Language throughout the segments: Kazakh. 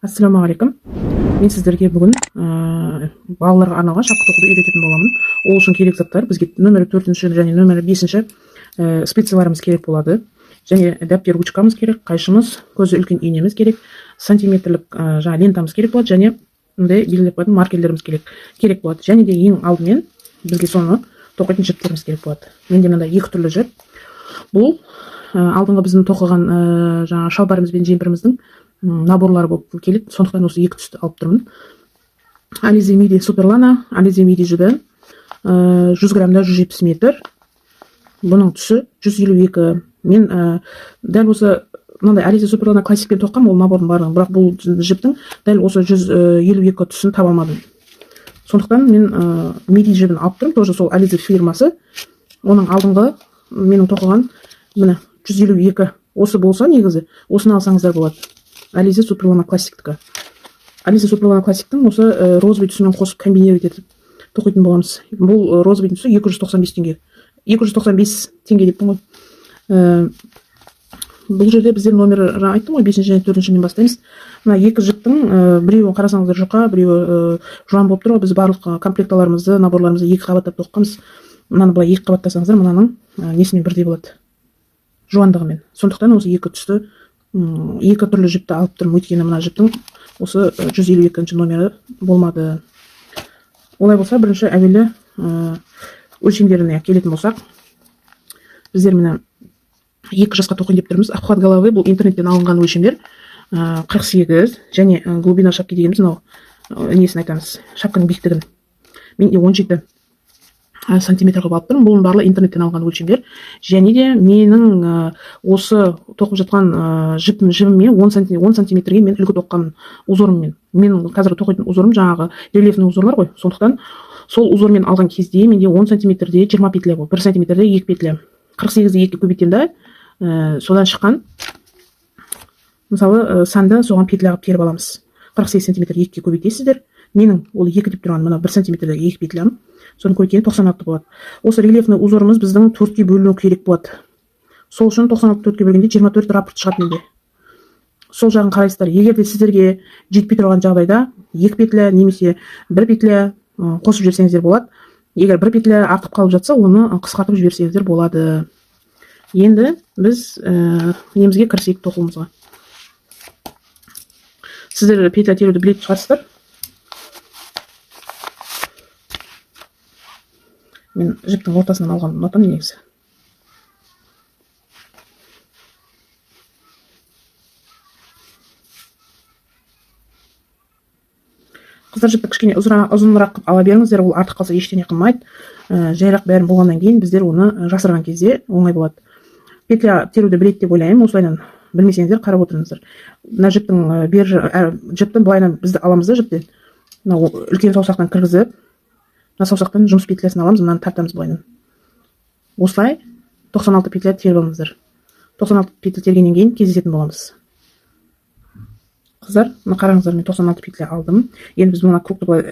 Ассалаумағалейкум. Мен сіздерге бүгін балаларға арналған шапка тоқуды үйрететін боламын. Ол үшін керек заттар бізге нөмірі 4-ші және нөмірі 5-ші спицаларымыз керек болады. Және дәптер, ручкамыз керек, қайшымыз, көзі үлкен инеміз керек, сантиметрлік жаңа лентамыз керек болады және мындай белгілеп қоятын маркерлеріміз керек болады. Және де ең алдымен бізге соны тоқитын жіптеріміз керек болады. Менде мынандай екі түрлі жіп. Бұл алдыңғы біздің тоқыған жаңа шалбарымыз бен жемпіріміздің наборлары болып келеді. Сондықтан осы екі түсті алып тұрмын. Ализе Миди Суперлана, Ализе Миди жібі, 100 граммда 170 метр. Бұның түсі 152. Мен дәл осы мынандай Ализе Суперлана классикпен тоққанмын ол набордың барлығын, бірақ бұл жіптің дәл осы 152 түсін таба алмадым. Сондықтан мен миди жібін алып тұрмын, тоже сол Ализе фирмасы. Оның алдыңғы менің тоқыған міне 152 осы болса, негізі осыны алсаңыздар болады. Ализе Суперлана классиктікі. Ализе Суперлана классиктің осы розовый түсімен қосып комбинировать етіп тоқитын боламыз. Бұл розовый түсі 295 теңге. 295 теңге деппін ғой. Бұл жерде біздер номері жаңа айттым ғой, 5-ші және 4-шімен бастаймыз. Мына екі жіптің біреуін қарасаңыздар жұқа, біреуі жуан болып тұр ғой. Біз барлық комплекталарымызды, наборларымызды екі қабаттап тоққанбыз. Мынаны былай екі қабаттасаңыздар, мынаның несімен бірдей болады, жуандығымен. Сондықтан осы екі түсті, екі түрлі жіпті алып тұрмын, өйткені мына жіптің осы 152 номері болмады. Олай болса, бірінші әуелі өлшемдеріне келетін болсақ, біздер міне 2 жасқа тоқиын деп тұрмыз. Обхват головы, бұл интернеттен алынған өлшемдер, 48 және глубина шапки дегеніміз мынау несін айтамыз, шапканың биіктігін мен 17 сантиметр қылып алып тұрмын. Бұның барлығы интернеттен алынған өлшемдер. Және де менің осы тоқып жатқан жібіме 10 сантиметрге мен үлгі тоққанмын узорыммен. Менің қазір тоқитын узорым жаңағы рельефный узорлар ғой. Сондықтан сол узормен алған кезде менде 10 сантиметрде 20 петля болды, 1 сантиметрде 2 петля. 48-ді 2-ге көбейтемін да, содан шыққан мысалы санды соған петля қылып теріп аламыз. 48 сантиметр 2-ге көбейтесіздер. Менің ол 2 деп тұрған мына 1 сантиметрдегі 2 петлям, соны көбейткенде 96 болады. Осы рельефный узорымыз біздің 4-ке бөліну керек болады. Сол үшін 96 4-ке бөлгенде 24 раппорт шығады менде. Сол жағын қарайсыздар. Егер де сіздерге жетпей тұрған жағдайда 2 петля немесе 1 петля қосып жіберсеңіздер болады. Егер 1 петля артып қалып жатса, оны қысқартып жіберсеңіздер болады. Енді біз немізге кірісейік, тоқуымызға. Сіздер петля теруді білетін шығарсыздар. Мен жіптің ортасынан алғанды ұнатамын негізі. Қыздар, жіпті кішкене ұзынырақ қылып ала беріңіздер, ол артық қалса ештеңе қылмайды. Жайырақ бәрін болғаннан кейін біздер оны жасырған кезде оңай болады. Петля теруді біледі деп ойлаймын, осылайынан білмесеңіздер қарап отырыңыздар. Мына жіптің бер жіптің былайынан бізді аламыз да, жіптен мына үлкен саусақтан кіргізіп, мына саусақтан жұмыс петлясын аламыз, мынаны тартамыз былайынан. Осылай 96 петля теріп алыңыздар. 96 петля тергеннен кейін кездесетін боламыз. Қыздар, мына қараңыздар, мен 96 петля алдым. Енді біз мына кругты былай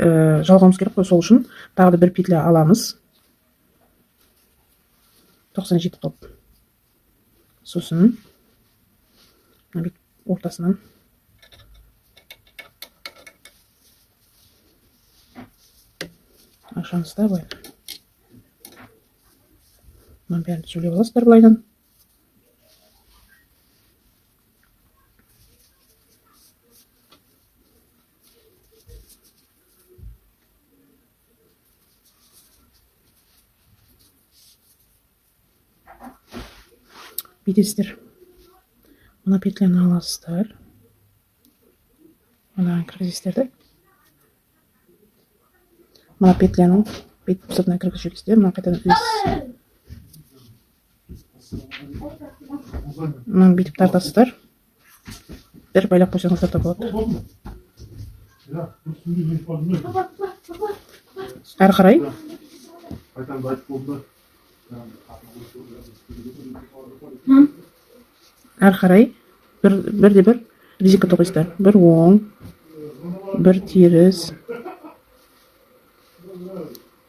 жалғауымыз керек қой, сол үшін тағы да бір петля аламыз. 97 қылып. Сосын мына бүйтіп ортасынан ашамыз да былай. Мынаның бәрін түзулеп аласыздар былайдан. Бүйтесіздер. Мына петляны аласыздар. Мынаған кіргізесіздер де. Мына петляның бүйтіп сыртынан кіргізіп жібересіздер. Мына қайтадан ілесіз. Мынаны бүйтіп тартасыздар. Бір байлап қойсаңыздар да болады. Әрі қарай бірде бір резинка тоқисыздар. Бір оң, бір теріс,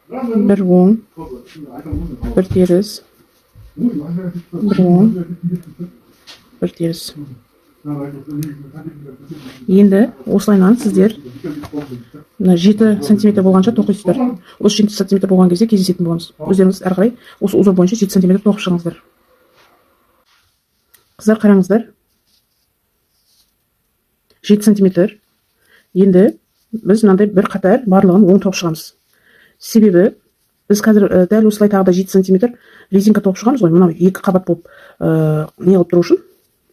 бір оң, бір теріс, бір оң, бір теріс. Енді осылайынан сіздер мына 7 сантиметр болғанша тоқисыздар. Осы 7 сантиметр болған кезде кездесетін боламыз. Өздеріңіз әрі қарай осы узор бойынша 7 сантиметр тоқып шығыңыздар. Қыздар, қараңыздар. 7 сантиметр. Енді біз мынандай бір қатар барлығын оң тоқып шығамыз. Себебі біз қазір дәл осылай тағы да 7 сантиметр резинка тоқып шығамыз ғой. Мынау екі қабат болып не қылып тұру үшін,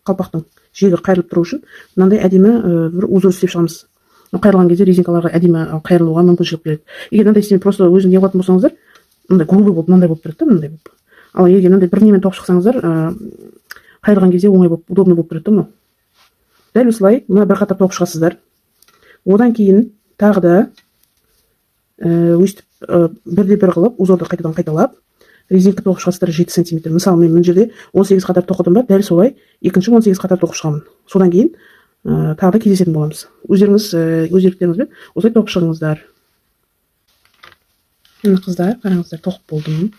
қалпақтың жегі қайырылып тұру үшін мынандай әдемі бір узор істеп шығамыз. Қайырылған кезде резинкаларға әдемі қайырылуға мүмкіншілік береді. Егер мынандай істемей, просто өзің не қылатын болсаңыздар, мындай грубый болып, мынандай болып тұрады да, мынандай болып. Ал егер мынандай бір немен тоқып шықсаңыздар, қайырған кезде оңай болып, удобно болып тұрады да мынау. Дәл осылай мына бір қатар тоқып шығасыздар. Одан кейін тағы да өйстіп бірде бір қылып узорды қайтадан қайталап резинка тоқып шығасыздар 7 сантиметр. Мысалы, мен мына жерде 18 қатар тоқыдым ба, дәл солай екінші 18 қатар тоқып шығамын. Содан кейін тағы да кездесетін боламыз. Өздеріңіз өз еріктеріңізбен осылай тоқып шығыңыздар. Міне, қыздар, қараңыздар, тоқып болдым.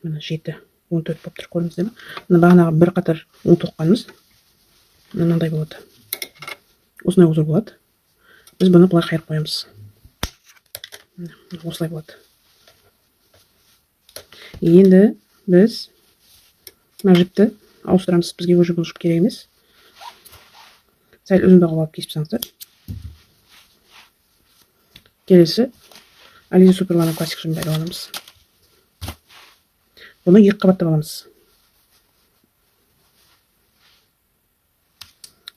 Міне, 7 14 болып тұр, көрдіңіздер ме? Мына бағанағы бір қатар оң тоққанымыз мынандай болады. Осындай узор болады. Біз бұны былай қайырып қоямыз. Міне, осылай болады. Енді біз мына жіпті ауыстырамыз. Бізге уже бұл жіп керек емес. Сәл ұзындау қылып алып кесіп тастаңыздар. Келесі Alize Superlana классик жібін пайдаланамыз. Бұны екі қабаттап аламыз.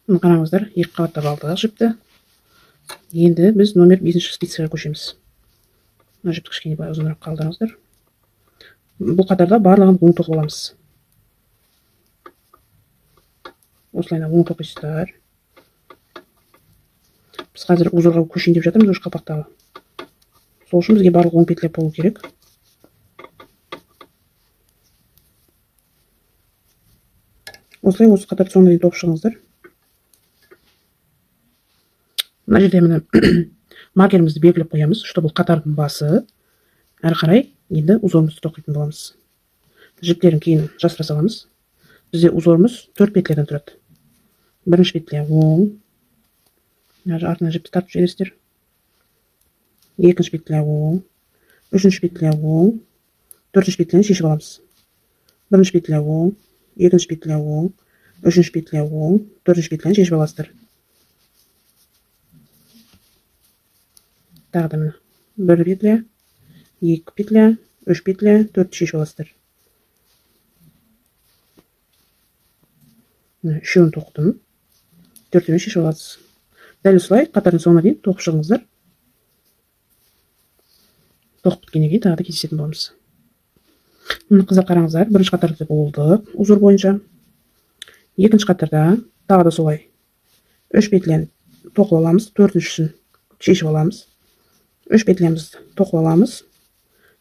Міне, қараңыздар, екі қабаттап алдық жіпті. Енді біз номер 5 спицаға көшеміз. Мына жіпті кішкене былай ұзынырақ қалдырыңыздар. Бұл қатарда барлығын оң тоқып аламыз. Осылайынан оң тоқисыздар. Біз қазір узорға көшейін деп жатырмыз уже қалпақтағы. Сол үшін бізге барлық оң петля болу керек. Осылай осы қатарды соңына дейін тоқып шығыңыздар. Мына жерде міне маркерімізді белгілеп қоямыз, чтобы бұл қатардың басы. Әрі қарай енді узорымызды тоқитын боламыз. Жіптерін кейін жасыра саламыз. Бізде узорымыз 4 петлядан тұрады. Бірінші петля оң. Мына артынан жіпті тартып жібересіздер. Екінші петля оң. Үшінші петля оң. Төртінші петляны шешіп аламыз. Бірінші петля оң. Екінші петля оң. Үшінші петля оң. Төртінші петляны шешіп аласыздар. Тағы да міне бір петля, екі петля, үш петля, төртті шешіп аласыздар. Міне, үшеуін тоқыдым. Төртеуін шешіп аласыз. Дәл осылай қатардың соңына дейін тоқып шығыңыздар. Тоқып біткеннен кейін тағы да кездесетін боламыз. Міне, қыздар, қараңыздар, бірінші қатарда болдық узор бойынша. Екінші қатарда тағы да солай үш петляны тоқып аламыз, төртіншісін шешіп аламыз. Үш петлямызды тоқып аламыз,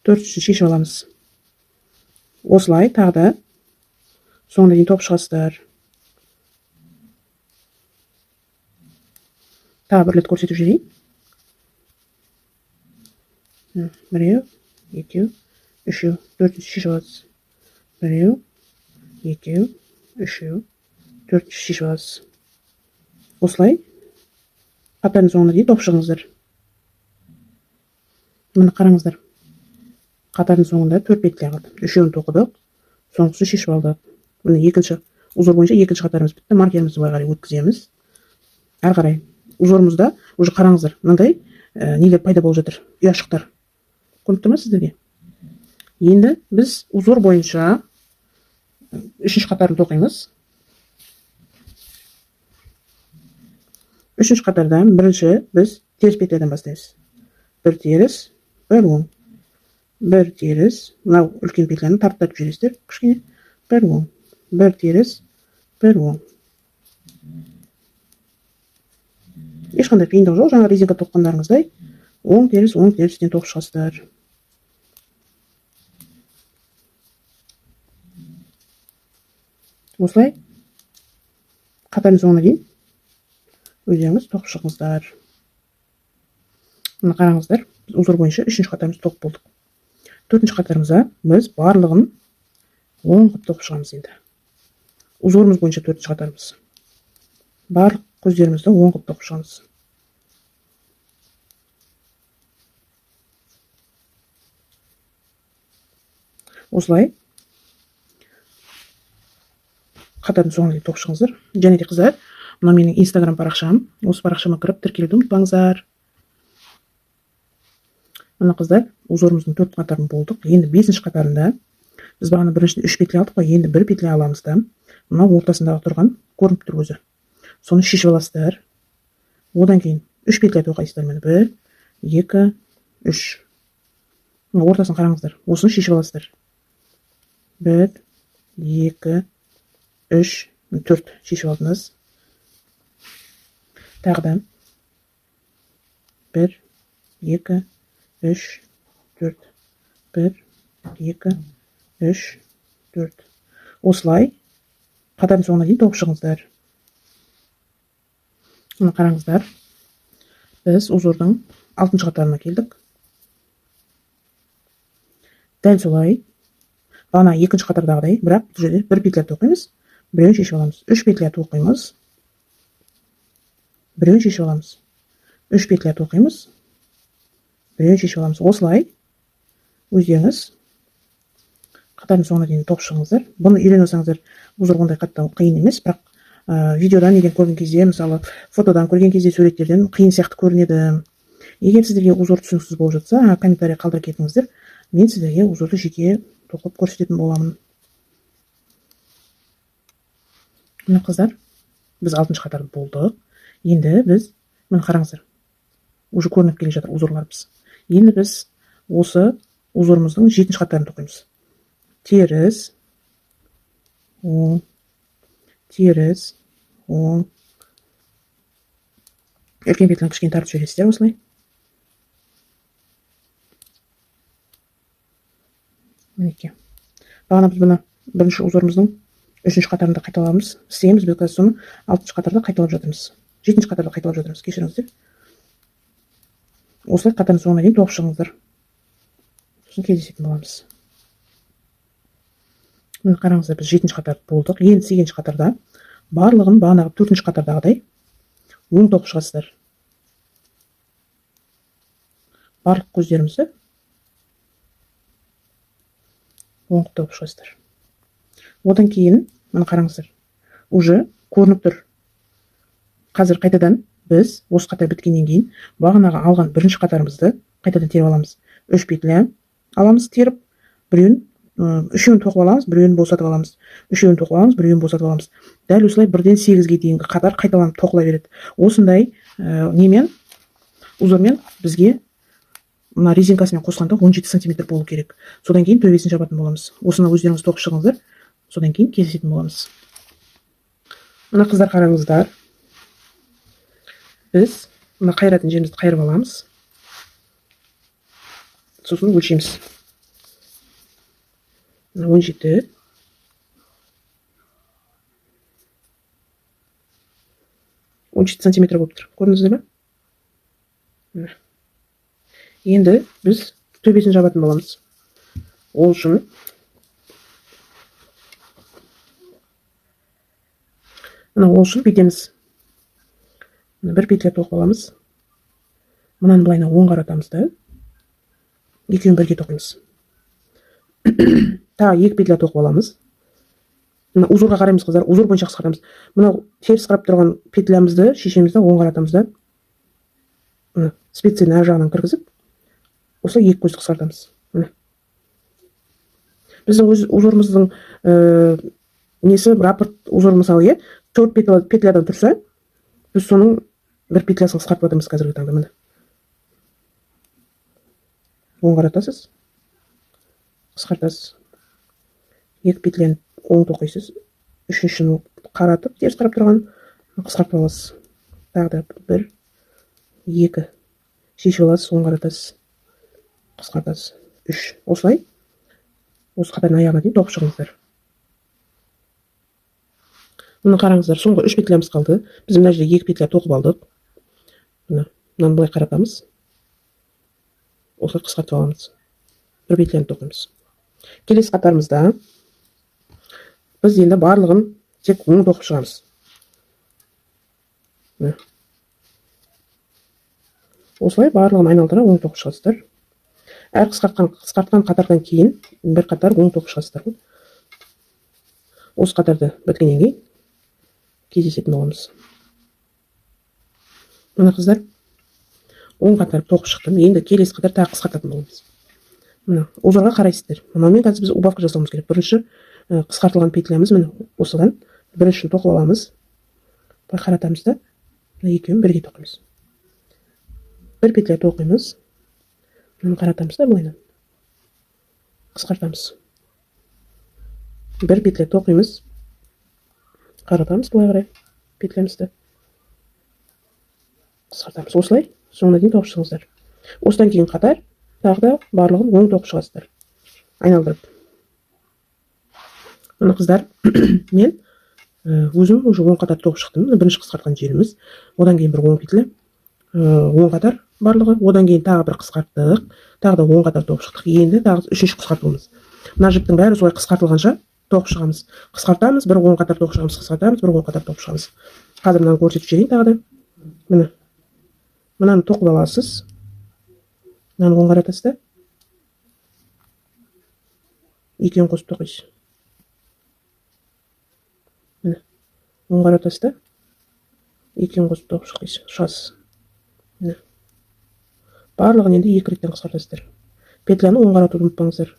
төртіншісін шешіп аламыз. Осылай тағы да соңына дейін тоқып шығасыздар. Тағы бір рет көрсетіп жіберейін. Біреу, екеу, үшеу, төртінші шешіп аласыз. Біреу, екеу, үшеу, төртінші шешіп аласыз. Осылай қатардың соңына дейін тоқып шығыңыздар. Міне, қараңыздар. Қатардың соңында 4 петля қалды. Үшеуін тоқыдық, соңғысын шешіп алдық. Міне, екінші узор бойынша екінші қатарымыз бітті. Маркерімізді былай қарай өткіземіз. Әрі қарай узорымызда уже қараңыздар, мынандай нелер пайда болып жатыр, ұяшықтар. Көрініп тұр ма сіздерге? Енді біз узор бойынша үшінші қатарын тоқимыз. Үшінші қатардан бірінші біз теріс петлядан бастаймыз. Бір теріс, бір оң. Бір теріс, мынау үлкен петляны тартып жібересіздер кішкене. Бір оң, бір теріс, бір оң. Ешқандай қиындық жоқ, жаңа резинка тоққандарыңыздай оң теріс, оң терістен тоқып шығасыздар. Осылай қатардың соңына дейін өздеріңіз тоқып шығыңыздар. Мына қараңыздар, біз узор бойынша үшінші қатарымызды тоқып болдық. Төртінші қатарымызда біз барлығын оң қылып тоқып шығамыз енді. Узорымыз бойынша төртінші қатарымыз. Барлық көздерімізді оң қылып тоқып шығамыз. Осылай қатардың соңына дейін тоқып шығыңыздар. Және де қыздар, мына менің Инстаграм парақшам, осы парақшама кіріп тіркелуді ұмытпаңыздар. Мына қыздар, узорымыздың 4 қатарын болдық. Енді 5-ші қатарында біз бағана біріншісінде 3 петля алдық қой, енді 1 петля аламыз да. Мына ортасындағы тұрған көрініп тұр өзі. Соны шешіп аласыздар. Одан кейін 3 петля тоқайсыздар. Міне 1, 2, 3. Мына ортасын қараңыздар. Осыны шешіп аласыздар. 1, 2, 3, 4 шешіп алдыңыз. Тағы да 1, 2, 3, 4, 1, 2, 3, 4. Осылай қатардың соңына дейін тоқып шығыңыздар. Мына қараңыздар. Біз узордың 6-шы қатарына келдік. Дәл солай бағана 2-ші қатардағыдай, бірақ бұл жерде 1 петля тоқимыз, біреуін шешіп аламыз. 3 петля тоқимыз, біреуін шешіп аламыз. 3 петля тоқимыз, біреуін шешіп аламыз. Осылай өздеріңіз қатардың соңына дейін тоқып шығыңыздар. Бұны үйреніп алсаңыздар, узор ондай қатты қиын емес, бірақ видеодан неден көрген кезде, мысалы фотодан көрген кезде суреттерден қиын сияқты көрінеді. Егер сіздерге узор түсініксіз болып жатса, комментарий қалдырып кетіңіздер. Мен сіздерге узорды жеке тоқып көрсететін боламын. Міне қыздар, біз 6-шы қатарды болдық. Енді біз, міне қараңыздар, уже көрініп келе жатыр узорларымыз. Енді біз осы узорымыздың 7-ші қатарын тоқимыз. Теріс, оң, теріс, оң. Үлкен петляны кішкене тартып жібересіздер осылай. Мінекей. Бағана біз бұны бірінші узорымыздың 3-ші қатарында қайталамыз. Істейміз, біз қазір соны 6-шы қатарда қайталап жатырмыз. 7-ші қатарда қайталап жатырмыз, кешіріңіздер. Осылай қатардың соңына дейін тоқып шығыңыздар. Сосын кездесетін боламыз. Міне қараңыздар, біз 7-ші қатар болдық. Енді 8-ші қатарда барлығын бағанағы 4-ші қатардағыдай оң тоқып шығасыздар. Барлық көздерімізді оң тоқып шығасыздар. Одан кейін, міне қараңыздар, уже көрініп тұр. Қазір қайтадан біз осы қатар біткеннен кейін бағанағы алған бірінші қатарымызды қайтадан теріп аламыз. 3 петля аламыз теріп, біреуін, үшеуін тоқып аламыз, біреуін босатып аламыз. Үшеуін тоқып аламыз, біреуін босатып аламыз. Дәл осылай 1-ден 8-ге дейінгі қатар қайталанып тоқыла береді. Осындай немен, узормен бізге мына резинкасымен қосқанда 17 сантиметр болу керек. Содан кейін төбесін жабатын боламыз. Осыны өздеріңіз тоқып шығыңыздар. Содан кейін кездесетін боламыз. Мына қыздар қараңыздар. Біз мына қайыратын жерімізді қайырып аламыз. Сосын өлшейміз. Мына 17. 17 сантиметр болып тұр. Көрдіңіздер ме? Міне. Енді біз төбесін жабатын боламыз. Ол үшін мына ол үшін бүйтеміз. Мына бір петля тоқып аламыз. Мынаны былайына оң қаратамыз да. Екеуін бірге тоқимыз. Тағы екі петля тоқып аламыз. Мына узорға қараймыз қыздар, узор бойынша қысқартамыз. Мынау теріс қарап тұрған петлямызды шешеміз да оң қаратамыз да. Мына спицаны ар жағынан кіргізіп, осылай екі көзді қысқартамыз. Міне. Біздің өз узорымыздың, несі раппорт узор мысалы, иә, 4 петлядан тұрса, біз соның бір петлясын қысқартып жатырмыз қазіргі таңда, міне. Оң қаратасыз, қысқартасыз. Екі петляны оң тоқисыз, үшіншіні қаратып, теріс қарап тұрған қысқартып аласыз. Тағы да бір, екі шешіп аласыз, оң қаратасыз, қысқартасыз. 3. Осылай осы қатардың аяғына дейін тоқып шығыңыздар. Міне қараңыздар, соңғы 3 петлямыз қалды. Біз мына жерде 2 петля тоқып алдық. Міне, мынаны былай қаратамыз. Осылай қысқартып аламыз. Бір петляны тоқимыз. Келесі қатарымызда біз енді барлығын Тек оң тоқып шығамыз. Міне. Осылай барлығын айналдыра оң тоқып шығасыздар. Әр қысқартқан қатардан кейін бір қатар оң тоқып шығасыздар ғой. Осы қатарды біткеннен кейін кездесетін боламыз. Міне қыздар, оң қатар тоқып шықтым. Енді келесі қатар тағы қысқартатын боламыз. Міне, узорға қарайсыздар. Мынаумен қазір біз убавка жасауымыз керек. Бірінші қысқартылған петлямыз міне осыдан біріншін тоқып аламыз. Былай қаратамыз да, мына екеуін бірге тоқимыз. Бір петля тоқимыз. Мынаны қаратамыз да былайынан. Қысқартамыз. Бір петля тоқимыз. Қаратамыз былай қарай петлямызды. Қысқартамыз. Осылай соңына дейін тоқып шығыңыздар. Осыдан кейін қатар тағы да барлығын оң тоқып шығасыздар. Айналдырып. Міне қыздар, мен өзім уже оң қатар тоқып шықтым. Міне бірінші қысқартқан жеріміз. Одан кейін бір оң петля, оң қатар барлығы. Одан кейін тағы бір қысқарттық. Тағы да оң қатар тоқып шықтық. Енді тағы үшінші қысқартуымыз. Мына жіптің бәрі солай қысқартылғанша тоқып шығамыз. Қысқартамыз, бір оң қатар тоқып шығамыз, қысқартамыз, бір оң қатар тоқып шығамыз. Қазір мынаны көрсетіп жіберейін тағы да. Міне. Мынаны тоқып аласыз. Мынаны оң қаратасыз да. Екеуін қосып тоқисыз. Міне. Оң қаратасыз да. Екеуін қосып тоқып шығасыз. Міне. Барлығын енді екі реттен қысқартасыздар. Петляны оң қаратуды ұмытпаңыздар.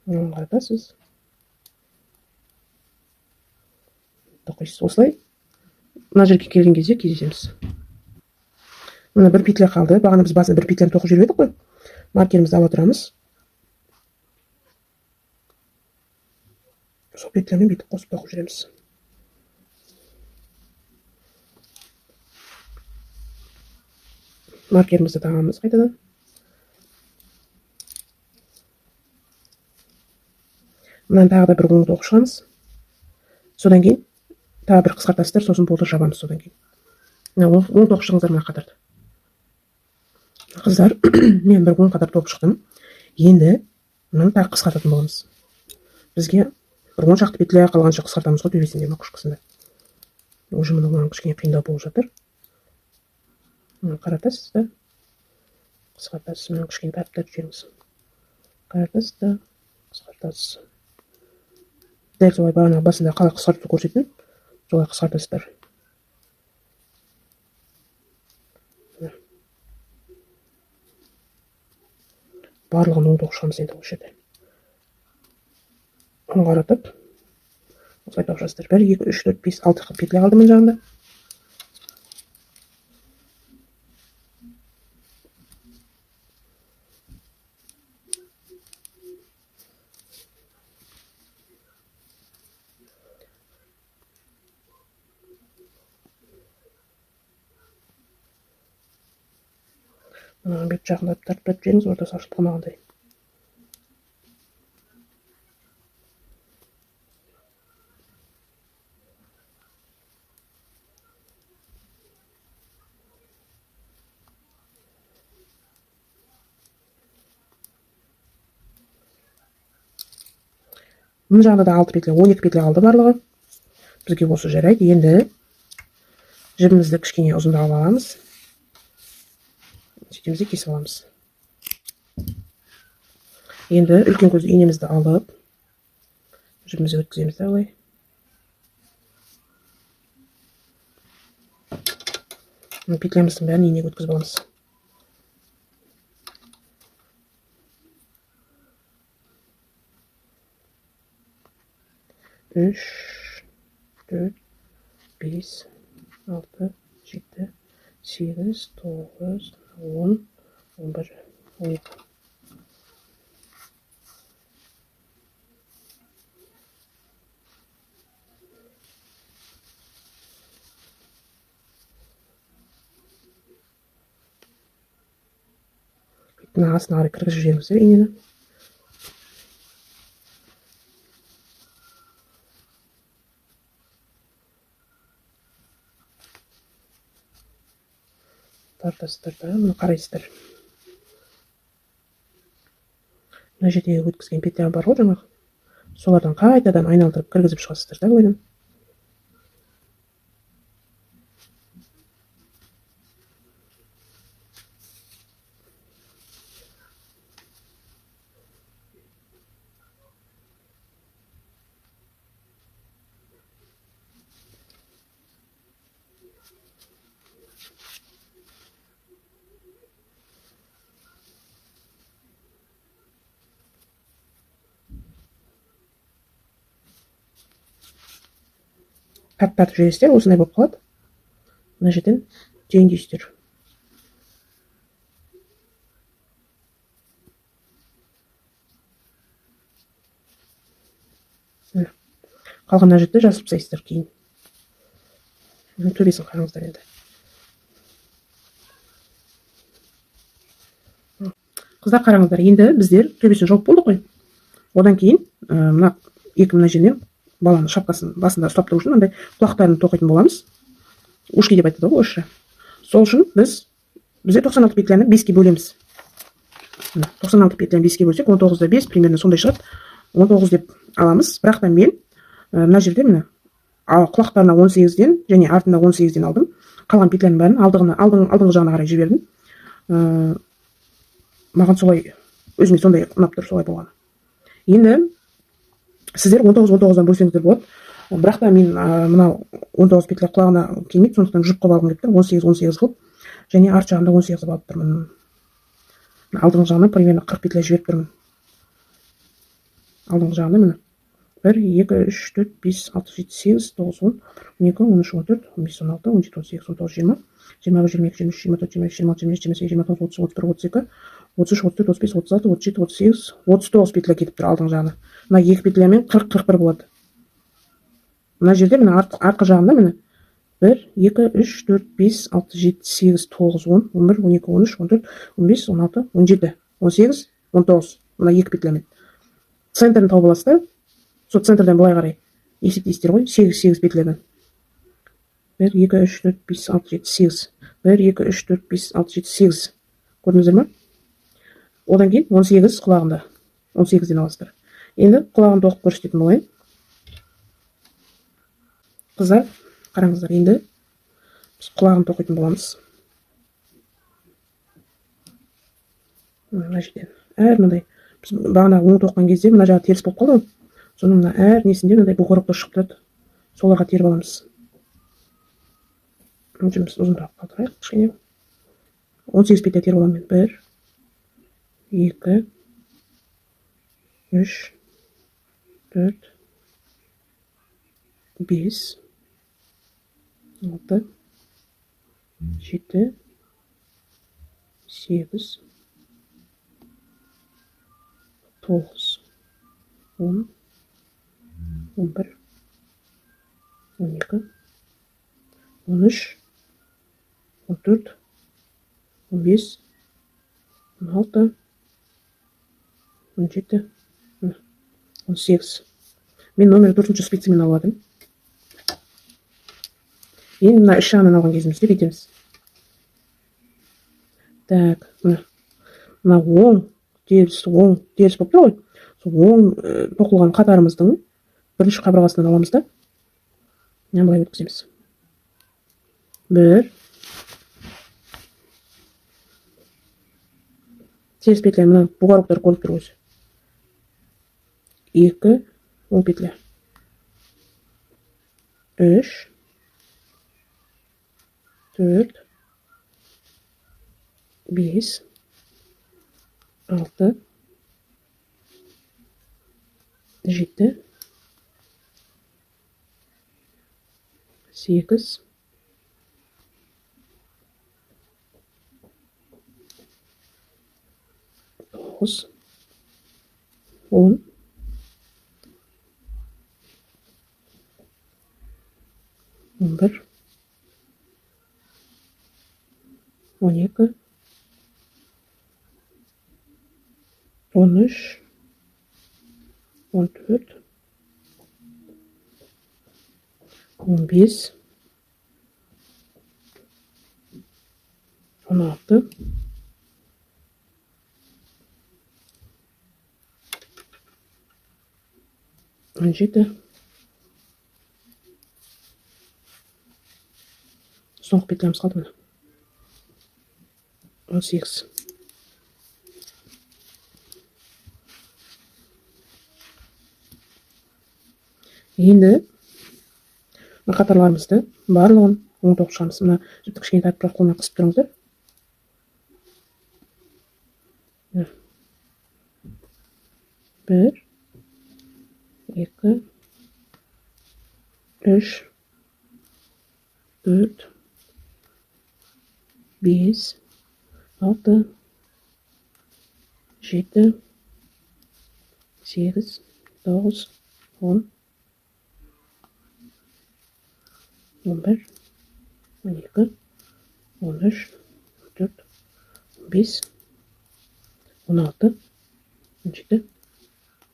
Оң қаратасыз. Тоқисыз. Осылай мына жерге келген кезде кездесеміз. Мына бір петля қалды. Бағана біз басында бір петляны тоқып жіберіп едік қой. Маркерімізді ала тұрамыз. Сол петлямен бүйтіп қосып тоқып жүреміз. Маркерімізді тағамыз қайтадан. Мынаны тағы да бір оң тоқып шығамыз. Содан кейін тағы бір қысқартасыздар, сосын болды жабамыз содан кейін. Мына оң тоқып шығыңыздар мына қатарды. Қыздар, мен бір оң қатар тоқып шықтым. Енді мынаны тағы қысқартатын боламыз. Бізге бір он шақты петля қалғанша қысқартамыз ғой төбесінде, макушкасында. Уже мына маған кішкене қиындау болып жатыр. Мына қаратасыз да, қысқартасыз. Мына кішкене тартып жіберіңіз. Қаратасыз да, қысқартасыз. Дәл солай бағана басында қалай қысқартуды көрсеттім, солай қысқартасыздар. Барлығын оң тоқып шығамыз енді осы жерде. Оң қаратып, осылай тоқып шығасыздар. 1, 2, 3, 4, 5, 6 петля қалды мына жағында. Мынаны бүйтіп жақындатып тартып жіберіңіз, ортасы ашылып қалмағандай. Мына жағында да 6 петля, 12 петля қалды барлығы. Бізге осы жарайды. Енді жібімізді кішкене ұзындау аламыз. Сөйтеміз де кесіп аламыз. Енді үлкен көз инемізді алып, жібімізді өткіземіз де олай. Мына петлямыздың бәрін инеге өткізіп аламыз. Үш, төрт, бес, алты, жеті, сегіз, тоғыз, он, он бір, он екі. Мына астына қарай кіргізіп жіберіңіздер инені. Тартасыздар да, мына қарайсыздар. Мына жердегі өткізген петля бар ғой жаңағы. Солардан қайтадан айналдырып кіргізіп шығасыздар да былайдан. Тартып жібересіздер, осындай болып қалады. Мына жерден түйіндейсіздер. Қалған мына жерді жазып тастайсыздар кейін. Төбесін қараңыздар енді. Қыздар қараңыздар, енді біздер төбесін жауып болдық қой. Одан кейін мына екі мына жерінен баланың шапкасын басында ұстап тұру үшін мынандай құлақтарын тоқитын боламыз. Ушки деп айтады ғой орысша. Сол үшін бізде 96 петляны 5-ке бөлеміз. Мына 96 петляны 5-ке бөлсек, 19-да 5 примерно сондай шығады. 19 деп аламыз. Бірақ та мен мына жерде міне құлақтарына 18-ден және артында 18-ден алдым. Қалған петляның бәрін алдыңғы жағына қарай жібердім. Маған солай, өзіме сондай ұнап тұр, солай болғаны. Енді сіздер 19-19-дан бөлсеңіздер болады. Бірақ та мен мынау 19 петля құлағына келмейді, сондықтан жұп қылып алғым келіп тұр. 18-18 қылып және арт жағында 18 қылып алып тұрмын. Алдыңғы жағына примерно 40 петля жіберіп тұрмын. Алдыңғы жағында міне 1, 2, 3, 4, 5, 6, 7, 8, 9, 10, 12, 13, 14, 15, 16, 17, 18, 19, 20, 21, 22, 23, 24, 25, 26, 27, 28, 29, 30, 31, 32, 33, 34, 35, 36, 37, 38, 39 петля кетіп тұр алдыңғы жағына. Мына екі петлямен 40, 41 болады. Мына жерде міне артқы жағында міне 1, 2, 3, 4, 5, 6, 7, 8, 9, 10, 11, 12, 13, 14, 15, 16, 17, 18, 19. Мына екі петлямен. Центрін тауып аласыз да, сол центрден былай қарай есептейсіздер ғой, 8, 8 петлядан. 1, 2, 3, 4, 5, 6, 7, 8. 1, 2, 3, 4, 5, 6, 7, 8. Көрдіңіздер ме? Одан кейін 18 құлағында. 18-ден аласыздар. Енді құлағын тоқып көрсететін болайын. Қыздар, қараңыздар, енді біз құлағын тоқитын боламыз. Мына жерден әр мындай біз бағана оң тоққан кезде мына жағы теріс болып қалды ғой. Соның мына әр несінде мынандай бугорок шығып тұрады. Соларға теріп аламыз. Жұмыс ұзынырақ қалдырайық кішкене. 18 петля теріп аламын мен. 1, 2, 3, 4, 5, 6, 7, 8, 9, 10, 11, 12, 13, 14, 15, 16, 17, 18. Мен номер 4-ші спицамен алып алдым. Енді мына үш жағынан алған кезімізде бүйтеміз. Так, мына оң теріс, оң теріс болып тұр ғой. Сол оң тоқылған қатарымыздың бірінші қабырғасынан аламыз да. Мына былай өткіземіз. 1. Теріс петля, мына бугороктар көрініп тұр өзі. 2, оң петля. 3, 4, 5, 6, 7, 8, 9, 10, 11, 12, 13, 14, 15, 16, 17, соңғы петлямыз қалды міне. 18. Енді мына қатарларымызды барлығын оң тоқып шығамыз. Мына жіпті кішкене тартып тұра қолмен қысып тұрыңыздар. 1, 2, 3, 4, 5, 6, 7, 8, 9, 10, 11, 12, 13, 14, 15, 16, 17,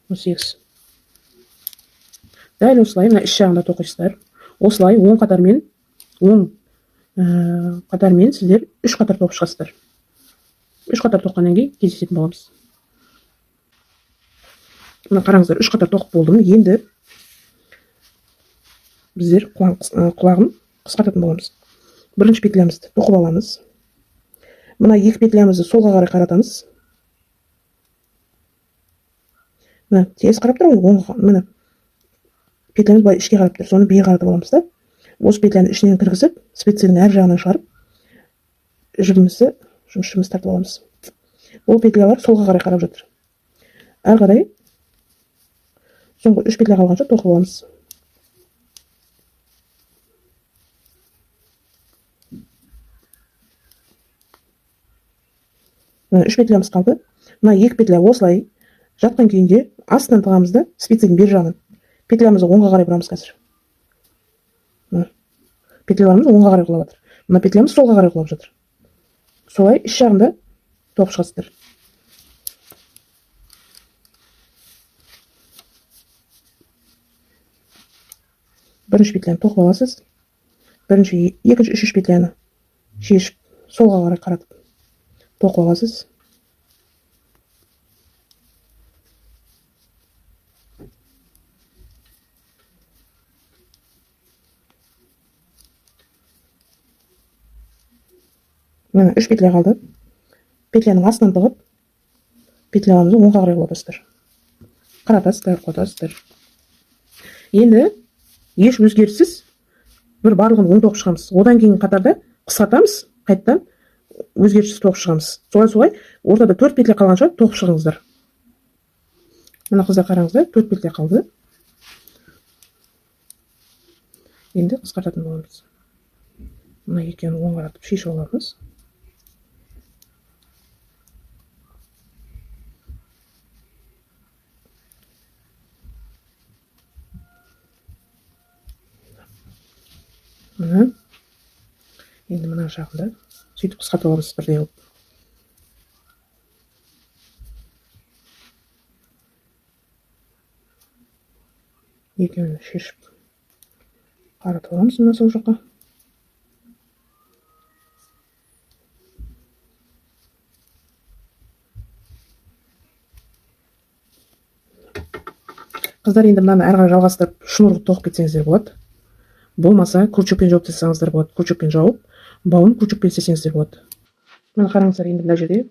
18. Дәл осылай мына іш жағында тоқисыздар. Осылай 10 қатармен, 10 қатармен сіздер 3 қатар тоқып шығасыздар. 3 қатар тоққаннан кейін кездесетін боламыз. Мына қараңыздар, 3 қатар тоқып болдым. Енді біздер құлағын қысқартатын боламыз. Бірінші петлямызды тоқып аламыз. Мына екі петлямызды солға қарай қаратамыз. Мына теріс қарап тұр ғой, оңға, міне петлямыз былай ішке қарап тұр, соны бері қаратып аламыз да. Осы петляны ішінен кіргізіп, спицаның әр жағынан шығарып, жібімізді, жұмысшымызды тартып аламыз. Ол петлялар солға қарай қарап жатыр. Әрі қарай соңғы 3 петля қалғанша тоқып аламыз. Мына 3 петлямыз қалды. Мына 2 петля осылай жатқан күйінде астынан тығамыз да, спицаның бер жағынан. Петлямызды оңға қарай бұрамыз қазір. Мына петляларымыз оңға қарай құлап жатыр. Мына петлямыз солға қарай құлап жатыр. Солай іш жағында тоқып шығасыздар. Бірінші петляны тоқып аласыз. Бірінші, екінші, үшінші петляны шешіп солға қарай қаратып тоқып аласыз. Міне 3 петля қалды. Петляның астынан тығып, петляларымызды оңға қарай құлатасыздар. Қаратасыздар, құлатасыздар. Енді еш өзгеріссіз бір барлығын оң тоқып шығамыз. Одан кейін қатарда қысқартамыз, қайтадан өзгеріссіз тоқып шығамыз. Солай-солай ортада 4 петля қалғанша тоқып шығыңыздар. Мына қыздар қараңыздар, 4 петля қалды. Енді қысқартатын боламыз. Мына екеуін оң қаратып шешіп аламыз. Мына. Енді мына жағында сөйтіп қысқартып аламыз бірдей қылып. Екеуін шешіп қаратып аламыз мына сол жаққа. Қыздар, енді мынаны әрі қарай жалғастырып шнур қылып тоқып кетсеңіздер болады. Болмаса крючокпен жауып тастасаңыздар болады. Крючокпен жауып, бауын крючокпен істесеңіздер болады. Мына қараңыздар, енді мына жерде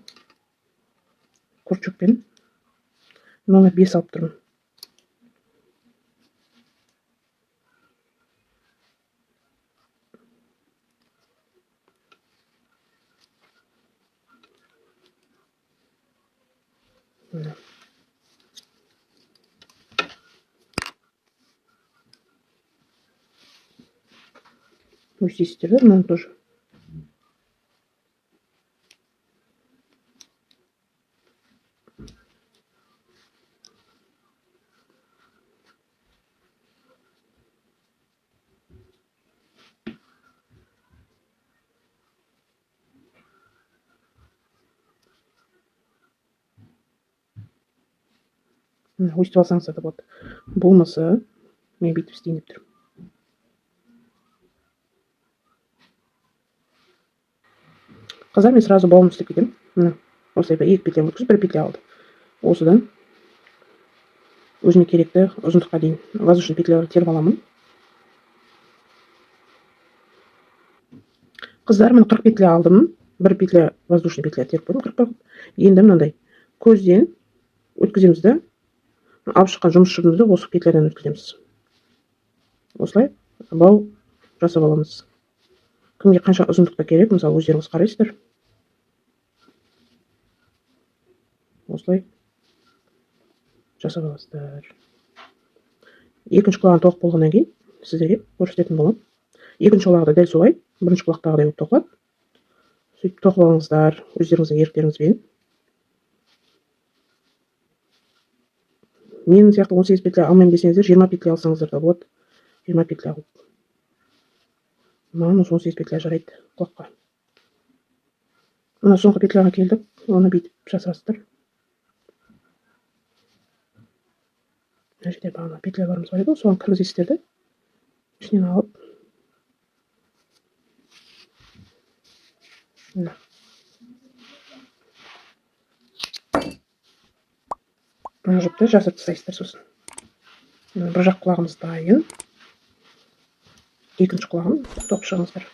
крючокпен номер 5 алып тұрмын. Міне. Өстесіздер да, мынаны тоже. Міне, өстіп алсаңыздар да болады. Болмаса, мен бүйтіп істейін деп тұрмын. Қыздар, мен сразу бауын істеп кетемін. Міне, осылай екі петля өткізіп, бір петля алды. Осыдан өзіме керекті ұзындыққа дейін воздушный петлялар теріп аламын. Қыздар, міне 40 петля алдым. Бір петля воздушный петля теріп қойдым, 41. Енді мынандай көзден өткіземіз да, алып шыққан жұмыс жібімізді осы петлядан өткіземіз. Осылай бау жасап аламыз. Кімге қанша ұзындықта керек, мысалы, өздеріңіз қарайсыздар. Осылай жасап аласыздар. Екінші құлағын тоқып болғаннан кейін сіздерге көрсететін боламын. Екінші құлағы да дәл солай, бірінші құлақтағыдай болып тоқылады. Сөйтіп тоқып алыңыздар өздеріңіздің еріктеріңізбен. Менің сияқты 18 петля алмаймын десеңіздер, 20 петля алсаңыздар да болады. 20 петля алып. Маған осы 18 петля жарайды құлаққа. Мына соңғы петляға келдік, оны бүйтіп жасасыздар. Мына жерде бағана петляларымыз бар еді ғой, соны кіргізесіздер де, ішінен алып. Мына. Мына жіпті жасырып тастайсыздар сосын. Мына бір жақ құлағымыз дайын. Екінші құлағын тоқып шығыңыздар.